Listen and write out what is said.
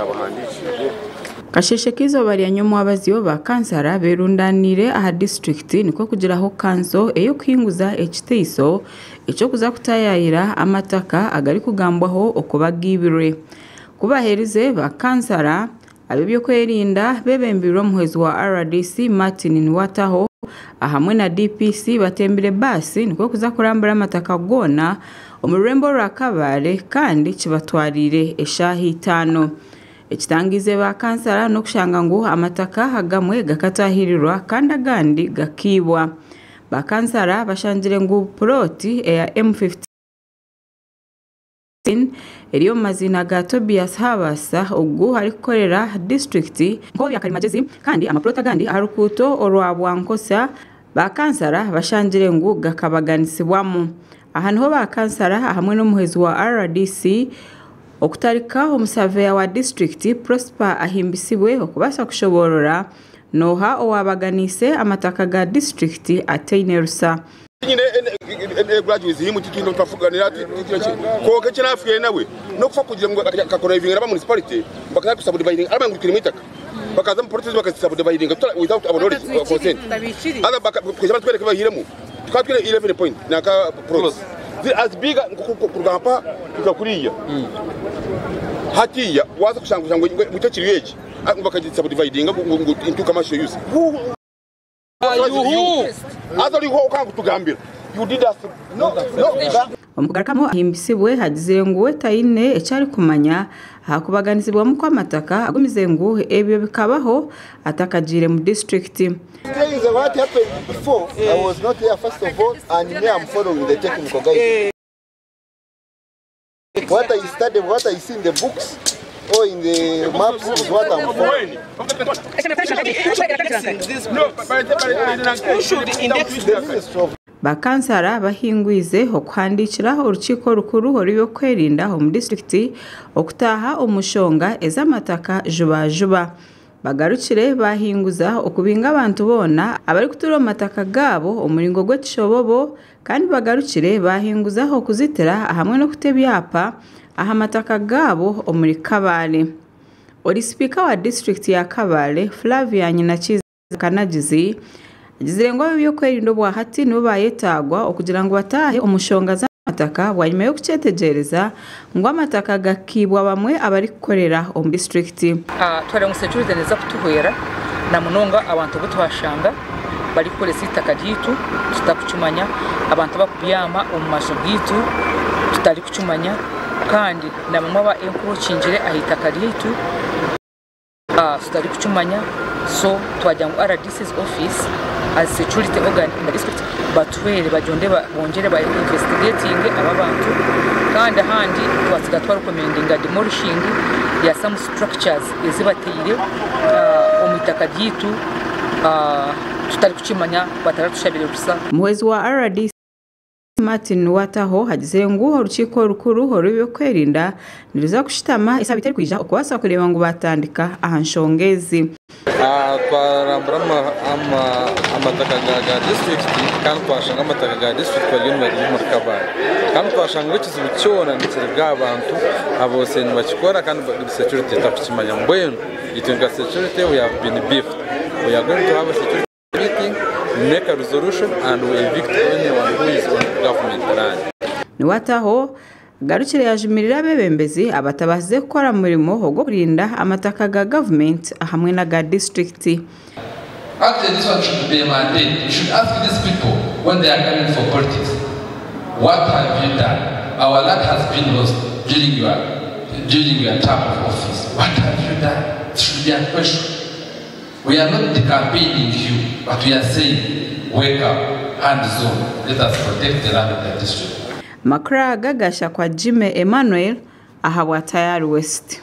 Yabahandikiire. Kasheeshe k'eizooba rya nyomwabazyo, ba kansara berundaniire aha disiturikiti nikwo kugiraho kanso ey'okuhinguza ekiteiso eky'okuza kutayaayira amataka agarikugambwaho okuba gaibirwe. Ku baherize, ba kansara ab'ebyokwerinda bebembeirwe omuhwezi wa RDC Martin Niwataho ahamwe na DPC batembire baasi nikwo kuza kurambura amataka goona omu rurembo rwa Kabale kandi kibatwariire eshaaha itaano. Ekitangiize ba kansara n'okushanga ngu amataka agamwe gakatahirirwa kandi agandi gakaibwa. Ba kansara bashangire ngu purooti eya M15 eri omu maziina ga Tobias Habaasa ogu arikukorera disiturikiti nk'owa Karimagezi kandi amapurooti agandi aha ruguuto orwa Bwankosa ba kansara bashangire ngu gakabaganisibwamu. Aha niho ba kansara hamwe n'omuhwezi wa RDC okutarika omusaveya wa disiturikiti Prosper Ahimbisibwe okubaasa kushoboorora nooha owaabaganiise amataka ga disiturikiti ataine rusa. Nyine graduates himu tikindo twafuganira konka eki naafwire nawe n'okufa kugira ngu akakoravinga n'aba municipality bakaba kusubdividing araba ngu twine itaka bakaza mu process bakasubdividing without our knowledge or consent other bakaija batwereka bahiremu tukaba twine 11 point naka plots as big kuruga mpa kuhika kuriya hatiya waza kushanga ngu ngu ekiriyo eki ngu bakagisubdividinga ngu into commercial use. Omu kugarukamu Ahimbisibwe agizire ngu we taine eki arikumanya aha kubaganisibwamu kw'amataka agumize ngu ebyo bikabaho atakagiire mu disiturikiti. What I study, what I see in the books or in the maps is what I'm following. The Ministry of Ba kansara bahingwize okuhandiikira orukiiko orukuru orw'ebyokwerinda omu disiturikiti okutaaha omu nshonga ez'amataka juba-juba. Bagarukire bahinguza okubinga abantu boona abarikutuura omu mataka gaabo omu muringo gw'ekishobobo kandi bagarukire bahinguza okuzitira hamwe n'okuta ebyapa aha mataka gaabo omuri Kabale. Ori sipiika wa disiturikiti ya Kabale, Flavia Nyinakiiza Kanagizi agizire ngu ab'ebyokwerinda obwahati nibo bayetaagwa okugira ngu bataahe omu nshonga z'amataka bwanyima y'okukyetegyereza ngu amataka gakiibwa bamwe abarikukorera omu disiturikiti. Twareba ngu security neeza kutuhwera na munonga abantu abu twashanga barikukoresa eitaka ryaitu tutarikukimanya, abantu abarikubyama omu maju gaitu tutarikukimanya kandi na bamwe aba encroachingire aha itaka ryaitu tutarikukimanya so twagira ngu RDC's office as security organ in the district batuhwere bagyonde bongyere ba investigating aba abantu kandi ahandi twasiga twarecommendinga demolishing ya some structures ezi bateire omu itaka ryaitu tutarikukimanya bataratushabire rusa. Omuhwezi wa RDC Martin Wataho agizire ngu orukiiko orukuru orw'ebyokwerinda niruza kushutama esaabiiti erikwija okubaasa kureeba ngu batandika aha nshonga ezi. Twarambura amataka ga disiturikiti kandi twashanga amataka ga disiturikiti bariyo nibarya omuri Kabale kandi twashanga ekizibu kyona nikiruga aha bantu abose nibakikora kandi security etarikukimanya. Mbwenu itwe nka security we have been beefed. We are going to have a security meeting, make a resolution and we evict anyone who is on government land. Niwataho agarukire yajumirira abeebembezi abatabaasize kukora murimo ogw'okurinda amataka ga gavumenti hamwe n'aga disiturikiti. Actually, this one should be a mandate. You should ask these people when they are coming for politics, what have you done? Our land has been lost during your term of office. What have you done? It should be a question. We are not campaigning you, but we are saying, wake up, hands on, let us protect the land of the district. Amakuru aga gashakwa Jimmy Emmanuel aha bwa Tayari West.